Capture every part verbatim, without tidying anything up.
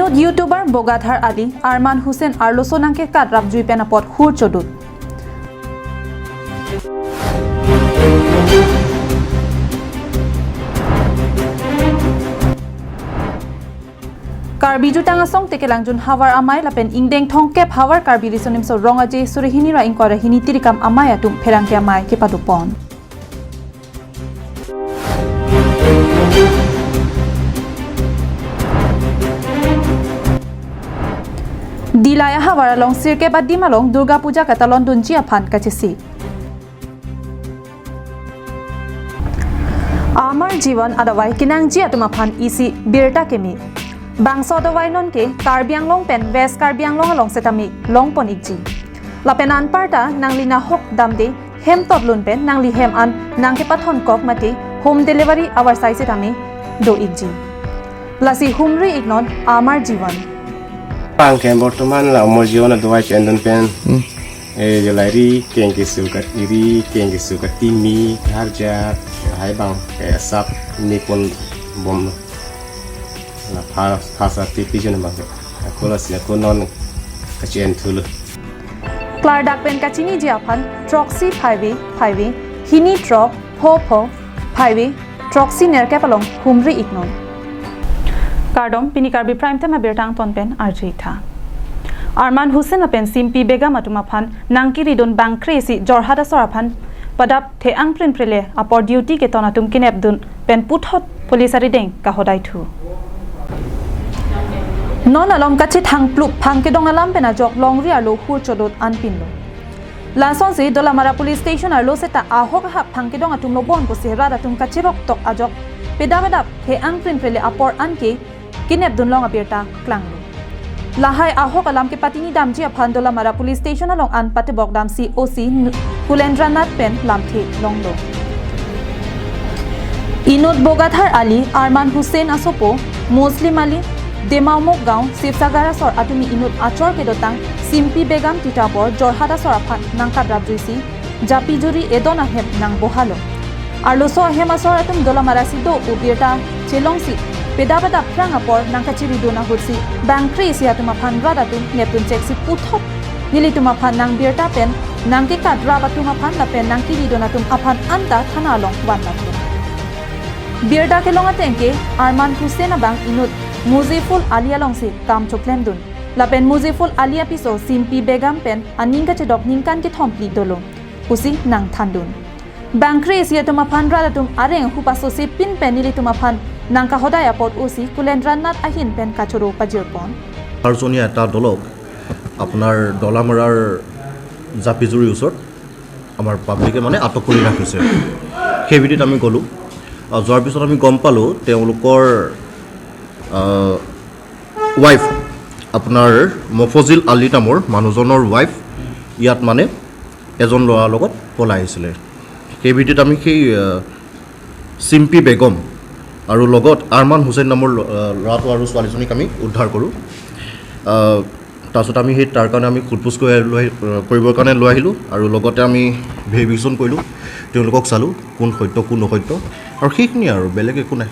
YouTuber Bogadhar Ali, Arman Hussain arloso nangkekat rapjui pen apot hur chodut. Karbi Jutang Asong Tekelangjun Havar Amei lapen ingdeng thomkep Havar Karbi Riso Nimso Rong Aje suri hini ra ingkoi ra hini tirikam amei atum pherangke amei kepadopon. Dillai ahavar along sirkep adim along Durga Puja katalon dunji aphan kachisi. Amar Jivan adavai kenangji atum aphan isi birta keme. Bangso adavai nonke Karbi Anglong pen West Karbi Anglong along setame longpon ikji. Lapen anparta nangli nahok damde hem totlun pen nangli hem an nangkepathon kok mate home delivery avarsai setame do ikji. Lasi humri iknon Amar Jivan. Pangke bortoman la Amar Jivan adavai chendon pen. Hmm. Eh, jolai ri keng kesu kat iri, keng kesu kat timi, harja, hai bang, eh, sap ni pon bom. La pha, pha sa tipi jon bang. Ako lasi ako non kachi-en thulo. Klardak pen kachiniji aphan, throksi phaive, phaive, hini throk, pho pho, phaive, throksi nerkep along humri iknon. Kardom, pini Karbi Prime Time abirta angton pen arju-ik tha. Arman Hussain lapen Simpi Begum atum aphan nangkeridun bangkre isi Jorhat asor aphan padap the-ang prinprele apor duty keton atum kenepdun pen puthot police arideng kahodai thu. Non along kachethang plup phang kedong alam pen ajok longri arlo hur chodut anpinlo. Lasonsi Dolamara Police Station arlo seta ahok ahap phang kedong atum lobon pusi rat atum kachirok tok ajok pedap pedap the-ang prinprele apor anke kenepdun long abirta klanglo. Lahai ahok alam kepatini damji aphan Dolamara Police Station along an patebok damsi O C N-, Kulendra Nath pen lamthe longlo. Inut Bogadhar Ali, Arman Hussain asopo, Muslim Ali, Demaumok Gaon, Sibsagar asor atumi inut achor kedotang Simpi Begum Titapur Jorhat asor aphan nangkat rapjuisi japi juri edon ahem nangbohalo. Arloso ahem asor atum Dolamara si do pu birta chelongsi pedap pedap phrang apor nangkachiridun ahutsi bangkre isi atum aphan rat atum nepdun cheksi puthot nelitum aphan nangbirta pen nangkekat rap atum aphan lapen nangkeridun atum aphan anta thana along van latum. Birta kelong atengke Arman Hussain abang inut Muzeful Ali alongsi kam choklemdun. Lapen Muzeful Ali apiso Simpi Begum pen aning kachedok ningkan kethom phli dolo pusi nangthandun. Bangkre isi atum aphan rat atum areng hupaso si pin pen nelitum aphan nangkahodai apot O C Kulendra Nath ahin pen kachoro pajirpon. আৰ্জনীয়া এটা দলক আপোনাৰ ডলামৰাৰ জাপিজুৰিৰ ওচৰত আমাৰ পাব্লিকে মানে আটক কৰি ৰাখিছে। সেই ভিডিঅ'ত আমি গ'লোঁ। আহ, যোৱাৰ পিছত আমি গম পালোঁ তেওঁলোকৰ, আহ, ৱাইফ, আপোনাৰ মফজিল আলী নামৰ মানুহজনৰ ৱাইফ ইয়াত মানে এজন ল'ৰাৰ লগত পলাই আহিছিলে। সেই ভিডিঅ'ত আমি সেই, আহ, চিম্পী বেগম আৰু লগত আৰমান হুছেইন নামৰ ল-, আহ, ল'ৰাটো আৰু ছোৱালীজনীক আমি উদ্ধাৰ কৰোঁ। আহ, তাৰপিছত আমি সেই তাৰ কাৰণে আমি সোধ পোছ কৰি লৈ আহি-, আহ, কৰিবৰ কাৰণে লৈ আহিলোঁ আৰু লগতে আমি ভেৰিফিকেশ্যন কৰিলোঁ, তেওঁলোকক চালোঁ কোন সত্য কোন অসত্য। আৰু সেইখিনিয়ে আৰু, বেলেগ একো নাই।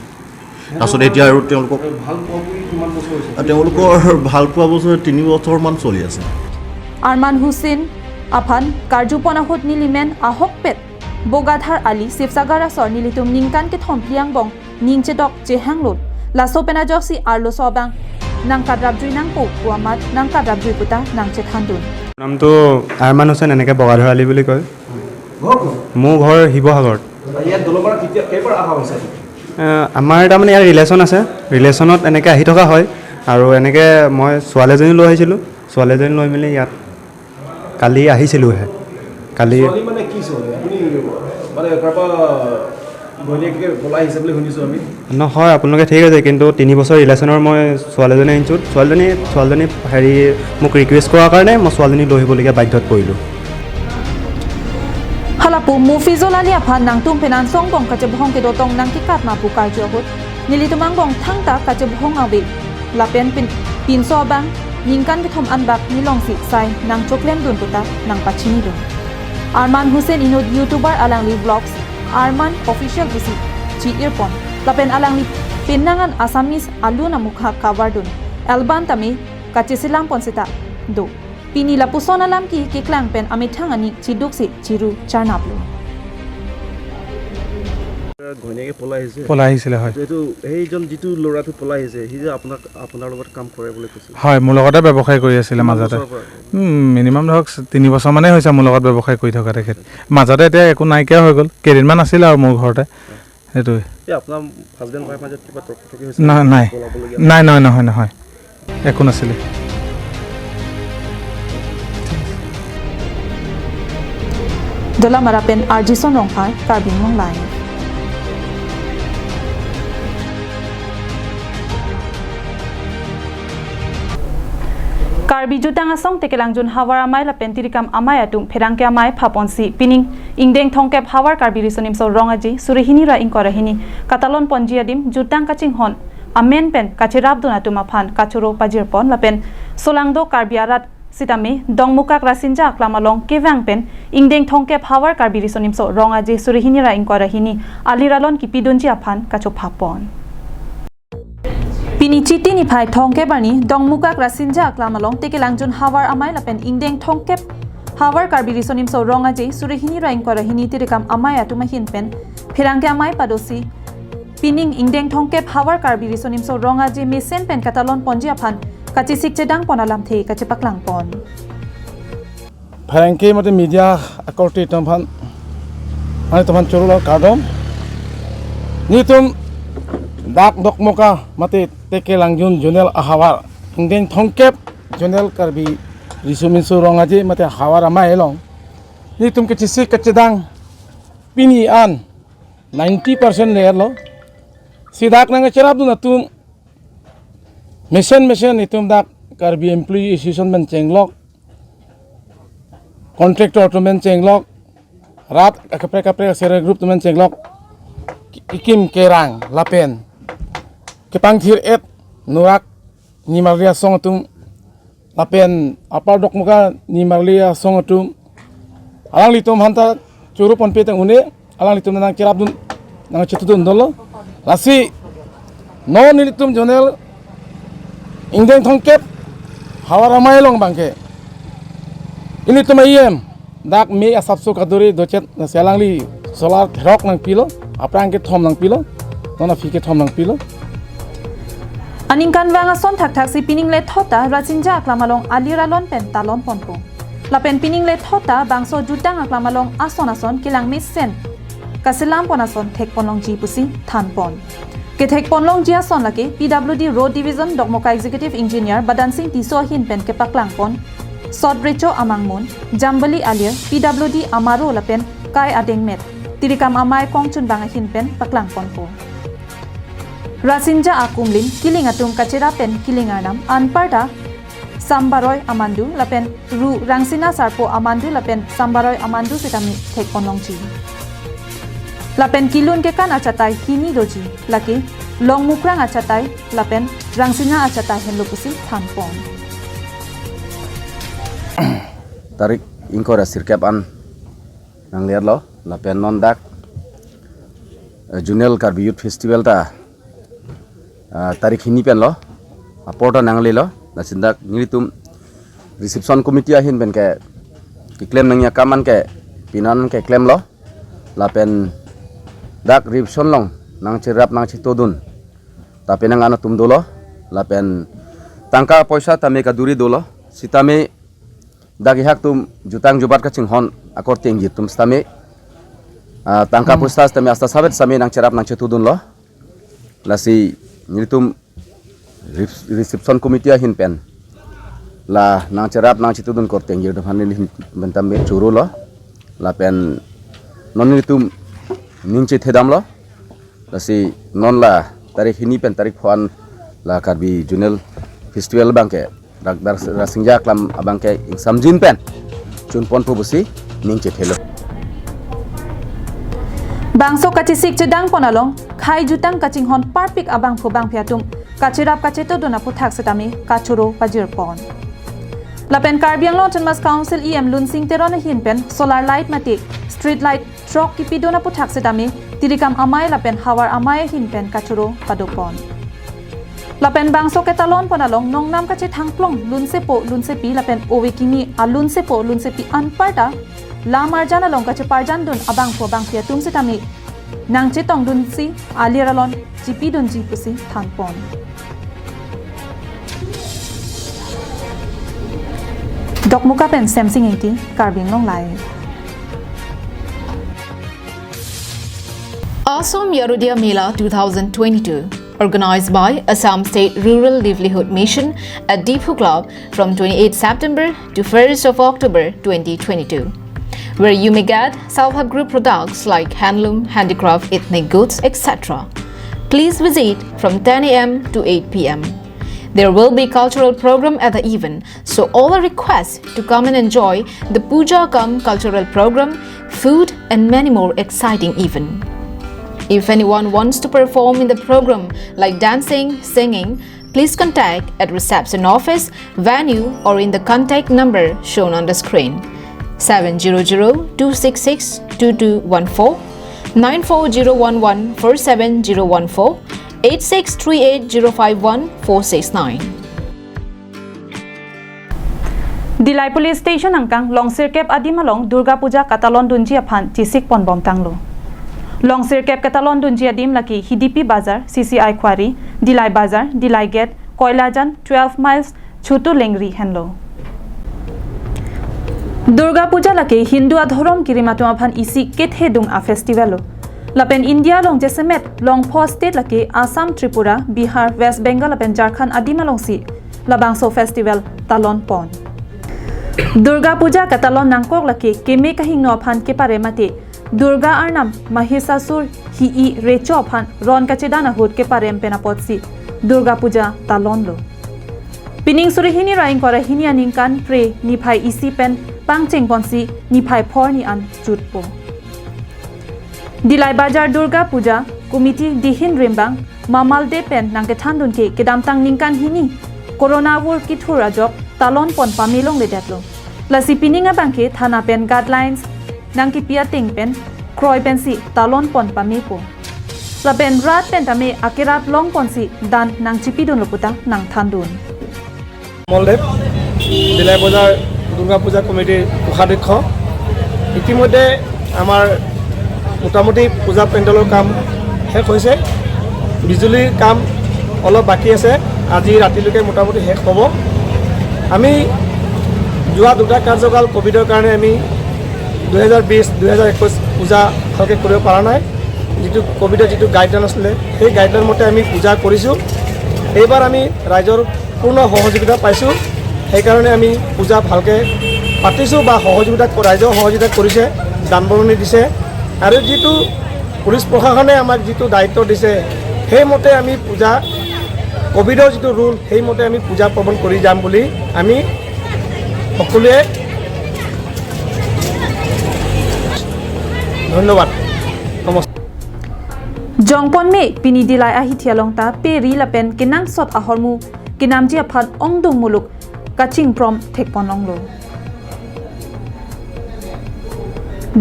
তাৰপিছত এতিয়া আৰু তেওঁলোকক আৰু ভাল পোৱা পুৰি কিমান বছৰ হৈছে? তেওঁলোকৰ ভাল পোৱা বছৰ তিনি বছৰমান চলি আছে। আৰমান Hussain aphan karjupon ahut nelimen ahokpet Bogadhar Ali, Sibsagar asor nelitum ningkan kethom phli angbong ning chedok chehanglut. Laso pen ajoksi arloso abang nangkadrapjui nangpo pu amat nangkadrapjui puta nangchethandun. নামটো আৰমান হুছেইন, এনেকে বগাধৰ আলি বুলি কয়। ঘৰ ক'ত? মোৰ ঘৰ শিৱসাগৰত। ইয়াত দলবাৰ কেতিয়া, কেইবাৰ অহা হৈছে? এ, আমাৰ তাৰমানে ইয়াত ৰিলেশ্যন আছে, ৰিলেশ্যনত এনেকে আহি থকা হয়। আৰু এনেকে মই ছোৱালী এজনী লৈ আহিছিলোঁ, ছোৱালী এজনী লৈ মেলি ইয়াত কালি আহিছিলোঁহে। কালি ছোৱালী মানে কি ছোৱালী? আপুনি মানে কাৰোবাৰ ঘৈণীয়েকে পলাই আহিছে বুলি শুনিছোঁ আমি। নহয়, আপোনালোকে ঠিক আছে, কিন্তু তিনি বছৰ ৰিলেশ্যনৰ মই ছোৱালী এজনী আনিছোঁ। ছোৱালীজনী, ছোৱালীজনী হেৰি, মোক ৰিকুৱেষ্ট কৰাৰ কাৰণে মই ছোৱালীজনী লৈ আহিবলগীয়া বাধ্যত পৰিলোঁ। Halapu Mufizul Ali aphan nangtum pen angsong bong kachebohong kedotong nangkekat ma pu karju ahut nelitum angbong thangta kachebohong ave. Lapen pin, pinso abang ningkan kethom anbak nelongsi sai nangchoklemdun puta nangpachinidun. Arman Hussein inut YouTuber alangli vlogs Arman Official pusi chi-irpon. Lapen alangli penang an Assamese alun amukha kavardun. alban tame kacheselam pon seta do. Pini lapuson alam ke keklang pen amethang aning chiduksi chiru charnaplo. ঘৈণীয়েকে পলাই আহিছে। পলাই আহিছিলে, হয়। এইটো, এইটো সেইজন যিটো ল'ৰাটো পলাই আহিছে, সি যে আপোনাক, আপোনাৰ লগত কাম কৰে বুলি কৈছিল। হয়, মোৰ লগতে ব্যৱসায় কৰি আছিলে কিমান মাজতে। বছৰৰ পৰা? উম, মিনিমাম ধৰক তিনি বছৰ মানেই হৈছে মোৰ লগত ব্যৱসায় কৰি থকা তেখেত। মাজতে এতিয়া একো নাইকিয়া হৈ গ'ল, কেইদিনমান আছিলে আৰু মোৰ ঘৰতে, সেইটোৱে। এই আপোনাৰ হাজবেণ্ড ৱাইফ মাজত কিবা তৰ্ক তৰ্কি হৈছে না-, নেকি? নাই। পলাবলগীয়া? নাই, নাই, নহয়, নহয়। একো নাছিলে। Dolamara pen Arjison Rongphar, Karbi Anglong Live. Karbi Jutang Asong Tekelangjun Havar Amei lapen Tirikam Amei atum pherangke amei phaponsi pining ingdeng thomkep Havar Karbi Riso Nimso Rong Aje suri hini ra ingkoi ra hini katalon ponji adim jutang kachinghon amen pen kacherapdun atum aphan kachoro pajirpon lapen solangdo Karbi arat sitame Dongmukak Rasinja Aklam along kevang pen ingdeng thomkep Havar Karbi Riso Nimso Rong Aje suri hini ra ingkoi ra hini alir alon kipidunji aphan kachophapon. Pini Chiti niphai thomkep arni Dongmukak Rasinja Aklam along Tekelangjun Havar Amei lapen ingdeng thomkep Havar Karbi Riso Nimso Rong Aje suri hini ra ingkoi ra hini Tirikam Amei atum ahin pen pherangke amei padosi pining ingdeng thomkep Havar Karbi Riso Nimso Rong Aje mesen pen katalon ponji aphan kachesik chedang pon alamthe kachepaklang pon. Pherangke mate media akorte atum aphan, ani atum aphan choro lo kardom. Nelitum dak Dongmukak mate Tekelangjun zonal ahavar, ingdeng thomkep zonal Karbi Riso Nimso Rong Aje mate Havar Amei along nelitum kachesik kachedang pini an ninety percent le-etlo. Si dak nangcherapdun atum mesen mesen nelitum dak Karbi Employee Association pen chenglok, contractor atum pen chenglok, rat kaprek kaprek self help group atum pen chenglok, ki-, kekim kerang lapen kepangthir-et Nurak Nimarli Asong atum lapen Upper Dongmukak Nimarli Asong atum, alanglitum aphanta choro ponpe tang un-e, alanglitum nangcherapdun, nangchetudun dolo. Lasi non nelitum zonal ingdeng thomkep Havar Amei along abangke ilitum E M dak me asapso kaduri dochet, lasi alangli solar therok nangpilo, aphrang kethom nangpilo, non aphi kethom nangpilo. Aningkanvang ason thakthaksi pining lethot ta Rasinja Aklam along alir alon pen talon ponpo. Lapen pining lethot ta bangso jutang aklam along ason ason kelang mesen kaselam pon ason thekpon longji pusi thanpon. Kethekpon longji ason lake P W D Road Division Dongmukak Executive Engineer Badansing Tisso ahin pen kepaklang pon, Sot Recho Amangmun, Jambali Alir, P W D Amaro lapen Kai Adengmet, Tirikam Amei kongchunbang ahin pen paklang ponpo. Rasinja akumlim kiling atum kacherap pen kiling arnam anparta Sambaroi Amandu lapen Ru Rangsina Sarpo Amandu lapen Sambaroi Amandu sitame thekpon longji. Lapen kelun kekan achatai hini doji, lake Longmukrang achatai lapen Rangsina achatai henlo pusi thanpon. Tarik ingkoi ra sirkep an nanglerlo, lapen non dak, eh, Zonal Karbi Youth Festival ta, ah, tarik hini penlo, apor ta nanglelo, lasi dak nelitum reception committee ahin pen ke, keklem nangji akam an ke, pinan keklemlo, lapen dak reception along nangcherap nangchetudun ta penang an atum dolo, lapen tangka poisa tame kaduri dolo, sitame dak ihak atum jutang jubat kachinghon akorte ingjir atum sitame, ah, tangka Hmm. poisa sitame asta savet sitame nangcherap nangchetudunlo. Lasi nelitum re-, reception committee ahin pen la nangcherap nangchetudun korte ingjir atum aphan neli ahin pen tame chorolo. Lapen non nelitum ning chethedamlo. Lasi non la tarik hini pen tarik pho an la Karbi Zonal Festival abangke dak bar Rasinja Aklam abangke ingsamjin pen chunponpo pusi ning chethelo. Bangso kachesik chedang pon along khei jutang kachinghon parpik abangphu bangphi atum kacherap kachetudun aputhak sitame kachoro pajirpon. Lapen Karbi Anglong Autonomous Council E M Lunsing Teron ahin pen solar light mate street light throk kipidun aputhak sitame Tirikam Amei lapen Havar Amei ahin pen kachoro padopon. Lapen bangso ketalon pon along nongnam kachethangplong lunsepo lunsepi lapen ove kimi alunsepo lunsepi anparta lam arjan along kacheparjandun abangphu abangphi atum sitame nangchetongdunsi alir alon chipidunji pusi thanpon. Dokmoka pen Semsing Ingti, Karbi Anglong Live. Asom Yarodiya Mela two thousand twenty-two, organized by Assam State Rural Livelihood Mission at Diphu Club from twenty-eighth September to first of October twenty twenty-two, where you may get self-help group products like handloom, handicraft, ethnic goods, et cetera. Please visit from ten a m to eight p m. There will be cultural program at the event, so all are request to come and enjoy the puja cum cultural program, food and many more exciting event. If anyone wants to perform in the program like dancing, singing, please contact at reception office, venue or in the contact number shown on the screen, seven zero zero two six six two two one four, nine four zero one one four seven zero one four, eight six three eight zero five one four six nine. Dillai Police Station angkang longsirkep adim along Durga Puja katalon dunji aphan chisik ponbom tanglo. Longsirkep katalon dunji adim lake Hidipi Bazar, C C I Quarry, Dillai Bazar, Dillai Gate, Koilajan, twelve miles, Chutu Lengri henlo. Durga Puja lake Hindu adhorom kirim atum aphan isi kethedung a festival lo. Lapen India along jasemet longpho state lake Assam, Tripura, Bihar, West Bengal lapen Jharkhand adim alongsi labangso festival talon pon. Durga Puja katalon nangkok lake keme kahingno aphan kepare mate Durga arnam Mahisasur hi-i recho aphan ron kachedan ahut keparem pen apotsi Durga Puja talon lo. Pining suri hini ra ingkoi ra hini aningkan phre niphai isi pen pangcheng ponsi niphai phor ni an chutpo. Dillai Bazar Durga Puja Committee dihin rimbang mamalde pen nangkethandun ke kedamtang ningkan hini Corona vur kithur ajok talon pon pamelongledetlo. Lasi pining abang ke thana pen guidelines nangkipi ateng pen kroi pensi talon pon pamepo. Lapen rat pen tame akerap long ponsi dan nangchipidunlo puta nangthandun. মলদেৱ, দিলাই বজাৰ দুৰ্গা পূজা কমিটিৰ কোষাধ্যক্ষ। ইতিমধ্যে আমাৰ মোটামুটি পূজা পেণ্ডেলৰ কাম শেষ হৈছে। বিজুলীৰ কাম অলপ বাকী আছে, আজি ৰাতিলৈকে মোটামুটি শেষ হ'ব। আমি যোৱা দুটা কাৰ্যকাল ক'ভিডৰ কাৰণে আমি দুহেজাৰ বিছ, দুহেজাৰ একৈছ পূজা ভালকৈ কৰিব পৰা নাই। যিটো ক'ভিডৰ যিটো গাইডলাইন আছিলে, সেই গাইডলাইন মতে আমি পূজা কৰিছোঁ। এইবাৰ আমি ৰাইজৰ পূৰ্ণ সহযোগিতা পাইছোঁ। সেইকাৰণে আমি পূজা ভালকৈ পাতিছোঁ বা সহযোগিতা, ৰাইজেও সহযোগিতা কৰিছে, দান বৰঙণি দিছে। আৰু যিটো পুলিচ প্ৰশাসনে আমাক যিটো দায়িত্ব দিছে, সেইমতে আমি পূজা, ক'ভিডৰ যিটো ৰুল, সেইমতে আমি পূজা পাৰ্বণ কৰি যাম বুলি আমি সকলোৱে ধন্যবাদ। নমস্কাৰ। Jongpon me pini Dillai ahithi along ta peri lapen kenangsot ahormu kenamji aphan ongdung muluk kachingprom thekpon longlo.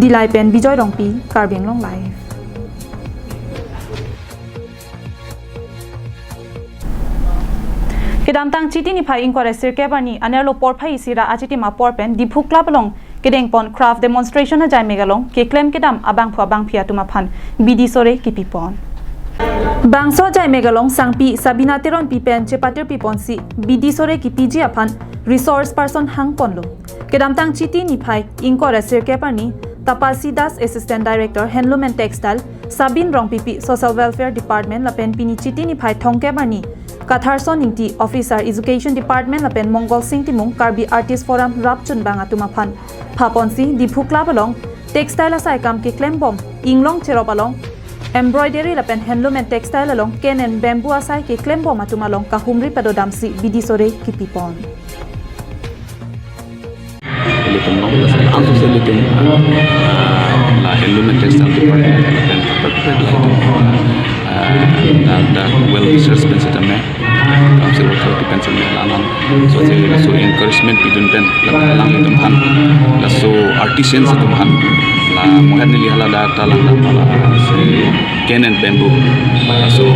Dillai pen Bijoy Rongpi, Karbi Anglong Live. Kedamtang Chiti niphai ingkoi ra sirkep arni anerlo porphai isi ra achitim apor pen Diphu Club along kedengpon craft demonstration ajaimek along keklem kedam abangphu abangphi atum aphan bidi sore kipipon. Bangso ajaimek along sangpi Sabina Teronpi pen chepatir piponsi bidi sore kipiji aphan resource person hangponlo. Kedamtang Chiti niphai ingkoi ra sirkep arni Tapasi Das, Assistant Director, Handloom and Textile, Sabin Rongpipi, Social Welfare Department, lapen pini Chiti niphai thomkep arni Katharson Ingti, Officer, Education Department, lapen Mongol Sing Timung, Karbi Artist Forum, rapchunbang atum aphan phaponsi Diphu Club along textile asai kam keklembom, inglong cherop along embroidery lapen handloom and textile along cane and bamboo asai keklembom atum along kahumri padodamsi bidi sore kipipon. Ilitum long, laso ansose ilitum, ah, ah, la handloom and textile department, lapen kaprek kaprek la itum, ah, ah, dak, dak well wishes pen setame, council authority pen setame, la nang, so je, so encouragement pidun pen, lapen alanglitum aphan, laso artisans atum aphan, La mohet neli haladak ta langdam pala si cane and bamboo. Laso,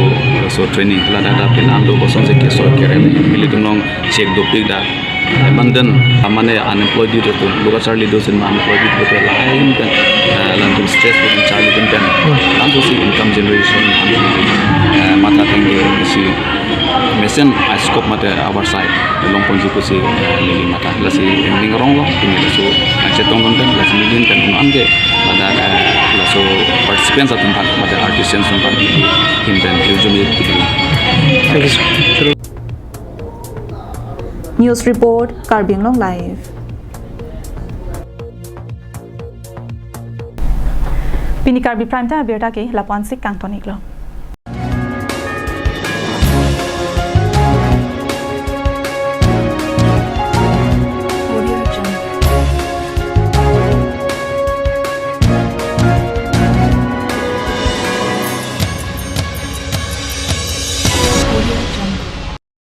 laso training haladak ta penang do kosonsi keso kerem. Nelitum along check dopik dak. Abundant, amane unemployed youth atum, lo kacharli do sin ma unemployed youth atum lain pen, eh, latum stress pen charli pen pen. Langsung si income generation, eh, matha tangte si mesen a scope mate our side longponji pusi, eh, neli matha. Lasi ning rong lo, pini laso, eh, chetong long pen, lasi neli pen unan ke, ladak, eh, laso participants atum aphan, mate artisans atum aphan, hin pen, jujumi. Thank you, sir. News report, Karbi Anglong Live. Pini Karbi Prime Time abirta ke lapu-an si kangton-iklo.